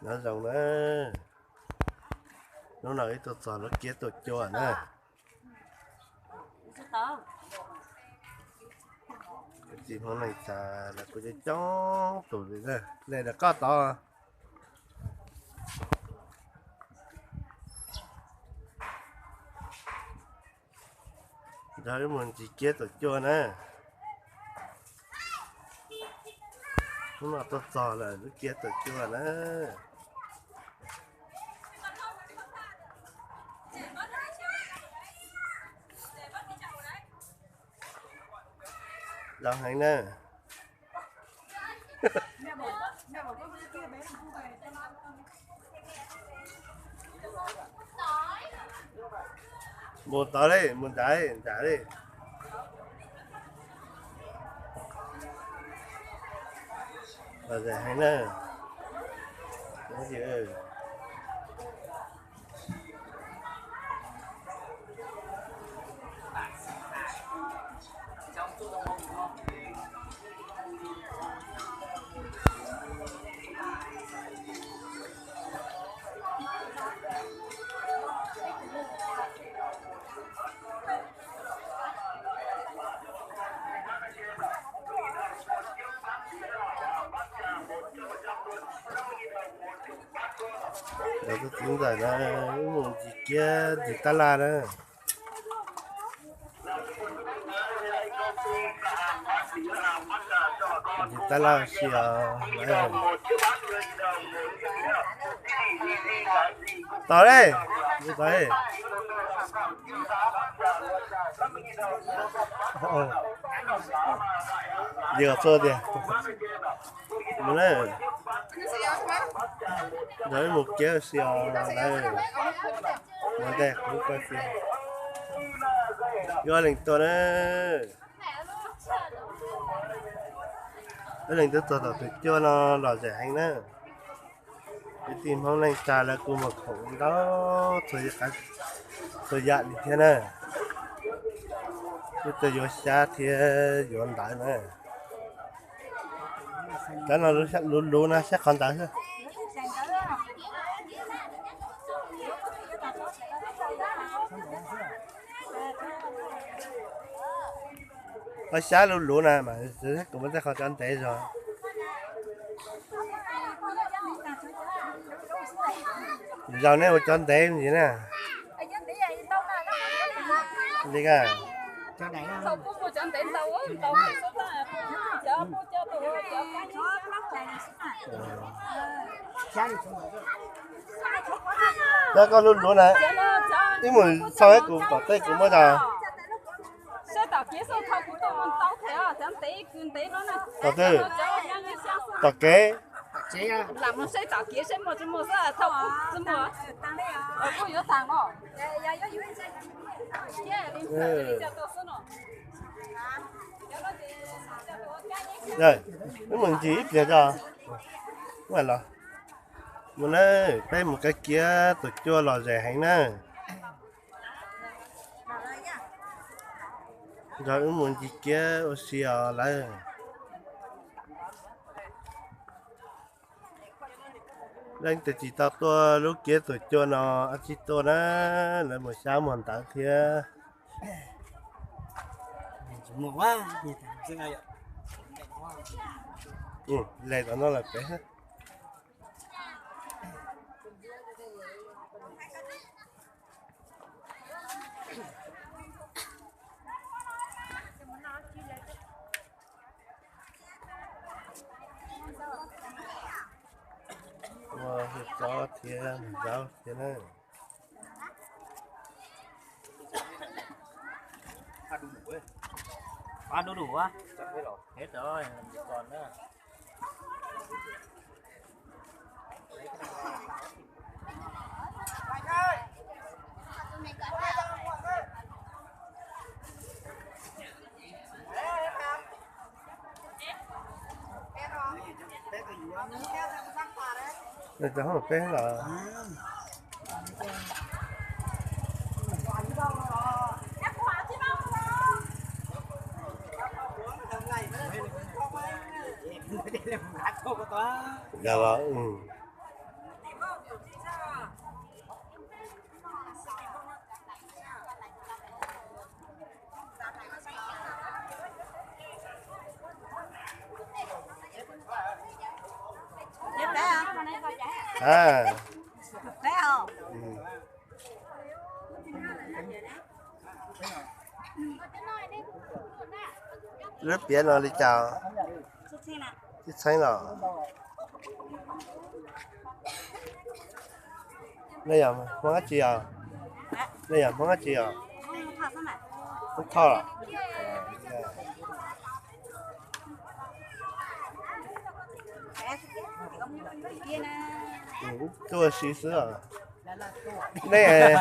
Nyob zoo na, hnub no wb tuaj txog lub kiab tuaj cua na. Txiv Hmoob Neej Tsa lawv kuj coob coob tus li na, nej rov qab tod. Nrog wb mus ntsis kiab tuaj cua na. Hnub no tuaj txog lawm lub kiab tuaj cua na. Zoo heev na. Mus tod li, mus nrad, nrad li. Lom zem heev na. Lawv tus txiv ntxawm na, wb mus ntsis kiab ntsis tab laj na. Ntsis tab laj si os. Tod li, tod li. Yog txhua tias mus na, nrog wb mus kiab si os lawm. Mus ntej kuv koj si. Yuav leej tuaj na. Ib leeg twb txog tom tus cua no lom zem heev na. Kwv tij Hmoob Neej Tsa lawv kuj muag khoom ntau txhua yam li thiab na. Kuj tau yuav xyab thiab yuav ntawv na. Cov no luv luv na saib qhov ntawd xwb. Qhov xyab luv luv na mas kuv muab tej qhov cov ntev zog. Zaum nej ua cov ntev ntsis na. Li ka. Cov koj luv luv na, ib mus txog kuv tom tej kuv muab cov. Tom twg? Tom kev. Wb mus ncig ib pliag tso. Los, mus na, peb mus kaw kiab tus cua lom zem heev na. Nrog wb mus ncig kiab ua si os lawm. Leej twg tsis tau tuaj lub kiab tus cua no, ab tsi tuaj na, lawv mus xyab muag ntawv thiab. Le tom no lawm pem. Ua hwj txob thiab zaub thiab na. Nws cov hauj peb los. Yog los, A, lub piav no li cas? Tib txheeb los? Nej yog Hmoob dab tsi os? Nej yog Hmoob dab tsi os? Hmoob Thoj los? Tuaj si xwb os. Nej,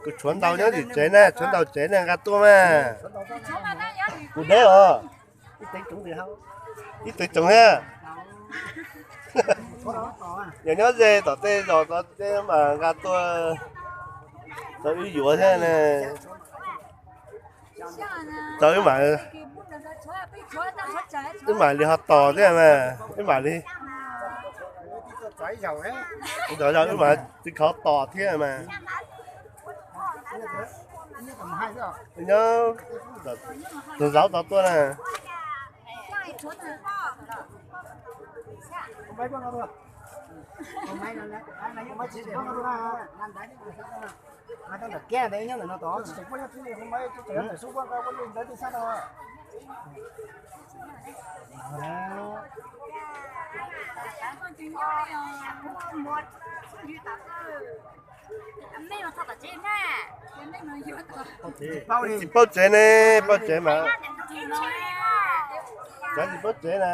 kuv tshuav ntau nyob tim tsev na, tshuav ntau tsev nej nqa tuaj mas. Kuv deb os. Ib tug tsoom thiab. Yog nyob ze tom tej zos tod tej mas nqa tuaj rau wb yuav thiab ne. Rau wb mam, wb mam li ho tos thiab mas, wb mam li, wb mam tsis khov tos thiab mas. Nyob tus zauv tau tuaj na. Tsis paub tsev ne, paub tsev mas. Cov tsis paub tsev na.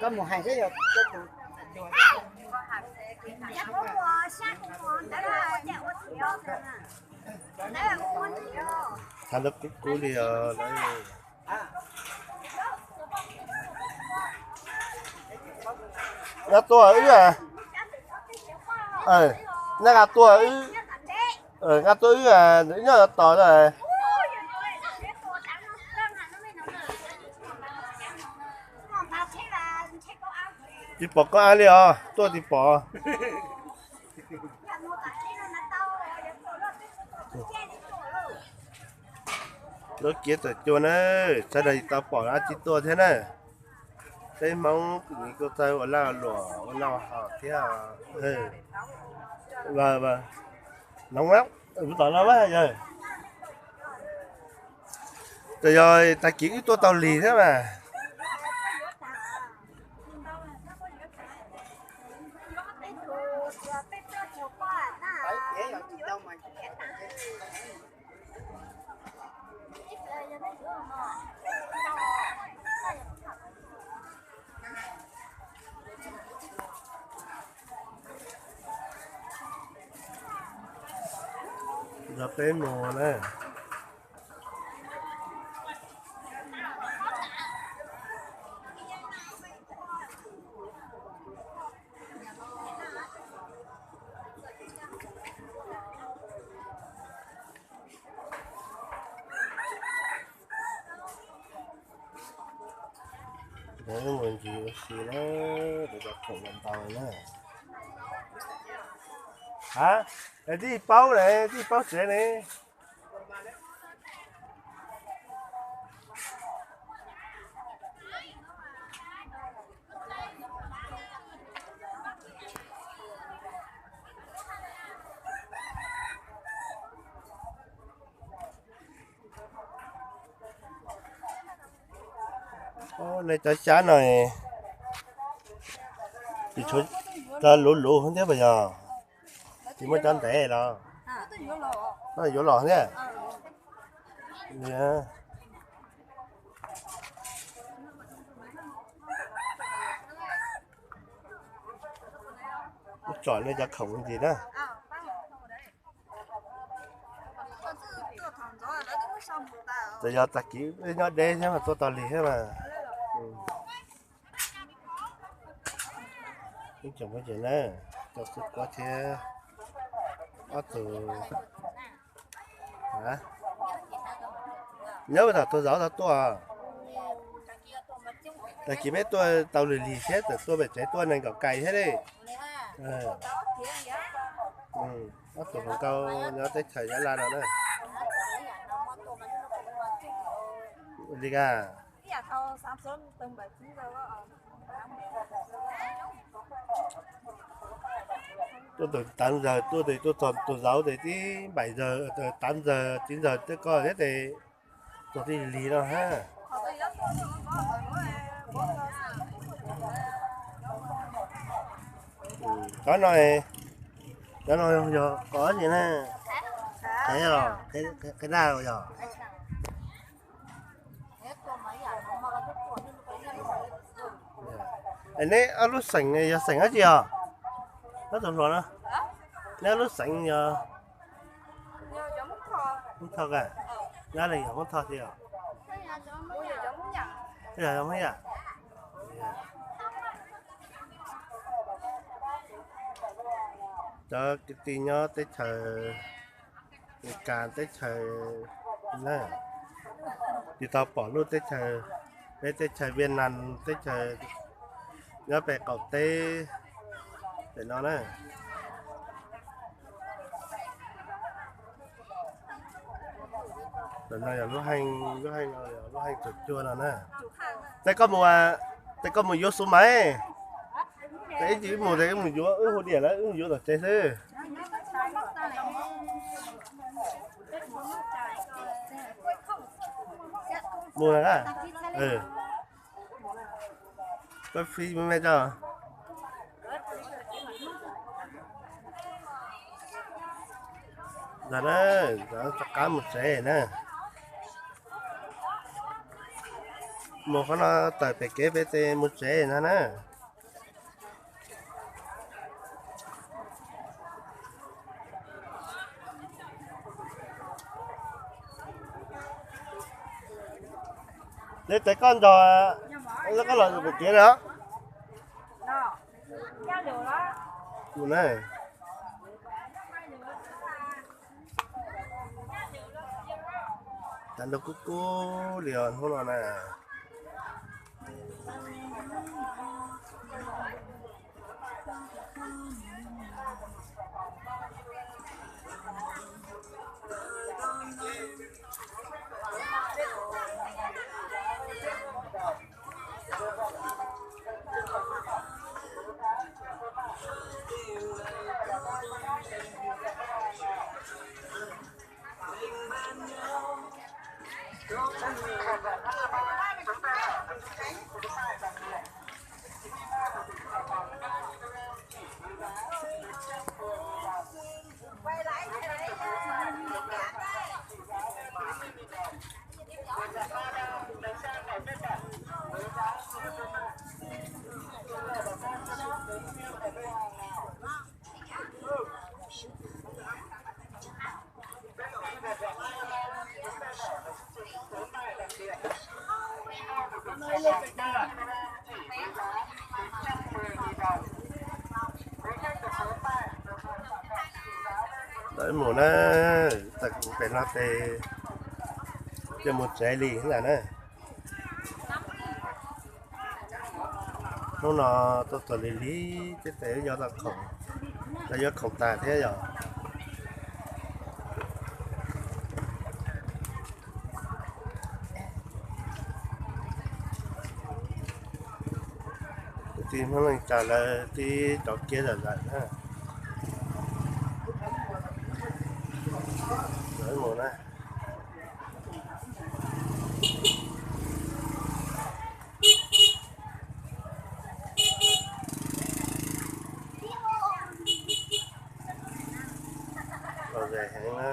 Koj mus hais seb yog thav ntawd kub kub li os. Nqa tuaj wb, nqa tuaj wb, nqa tuaj wb, nyob tos. Tsis pom koj av li os, tuaj tsis pom. Lub kiav tawm cua na, sawv daws tsis tau pom dab tsi tuaj thiab na. Peb Hmoob kuj txawj ua laj luam ua noj haus thiab. Tom no yog, ces yog tag kis wb tuaj tau lig thiab mas. Yog peb mus na. Mus ntsis ua si na, cov khoom ntau na. Ha, tij paub ne, tij paub tsev ne. Nej cov xyab no tsis tshuav cov luv luv thiab puas yog? Tsis muaj cov ntev los? Yuav los thiab. Tsom nej cov khoom ntsis na. Txawm yog tag kis nyob deb thiab mas tuaj tau lig thiab mas. Ib tsoom phooj ywg na, cov xib kuab thiab ob tug, nyob tom tus zauv tau tuaj. Tag kis peb tuaj tau lig lig thiab, txawm tuaj pem tsev tuaj nees nkaum kais thiab li. Ob tug hluas nkauj nyob teb chaws Nyab Laj no na. Li ka, tuaj tus tav zawg, tuaj tus, tuaj txog tus zaub tes tib npaim zawg, tav zawg tib zawg twb koj thiab tes txog tib lig no ha. Cov no, cov no yog qos tsi na? Qe, qe daj los yog? Neb ob lub xeem yog xeem dab tsi os? Ob tug hluas no, neb ob lub xeem yog Hmoob Thoj ka? Neb li yog Hmoob Thoj tiag os? Yog Hmoob Yam. Cov kwv tij nyob teb chaws Amelikas teb chaws na, tsis tau pom lub teb chaws, peb teb chaws Viaj Nam teb chaws nyob pem qaum teb pem no na. Tam no yog lub heej, lub heej no yog lub heej txuas cua no na. Tes koj mus, tes koj mus yuav xu maiv. Tes ib ntsis wb mus, tes wb mus yuav, wb hu diam lawv wb mus yuav tom tsev xwb. Mus na. Koj fij me me tso. Ntag na, rov qab mus tsev na. Mus qhov no tawm pem kev pem tes mus tsev ntag na. Neb tes koj nrog, koj los pem kev na. Tag nrho kub kub li os hnub no na. Lawv mus na, tawm pem no tes ces mus tsev li ntag na. Hnub no tuaj txog lig lig thiab tes yuav tau khoom, lawv yuav khoom tas thiab yog. Kwv tij Hmoob Neej Tsa lawv tib rov kiab zam zam na. Lawv mus na. Lom zem heev na.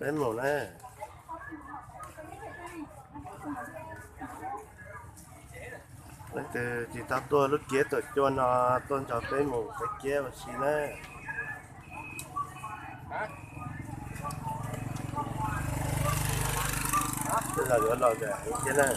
Peb mus na. Leej twg tsis tau tuaj lub kiab Tuam Cua no, tuaj nrog peb mus qhib kiab ua si na. Twb los yuav los ntawm heev thiab na.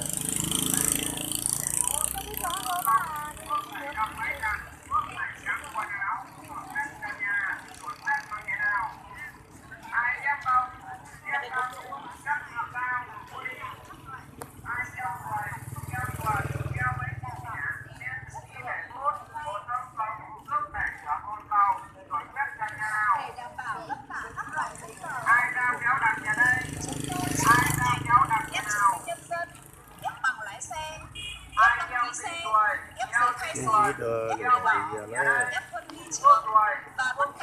Ib dua lwm tus yog na.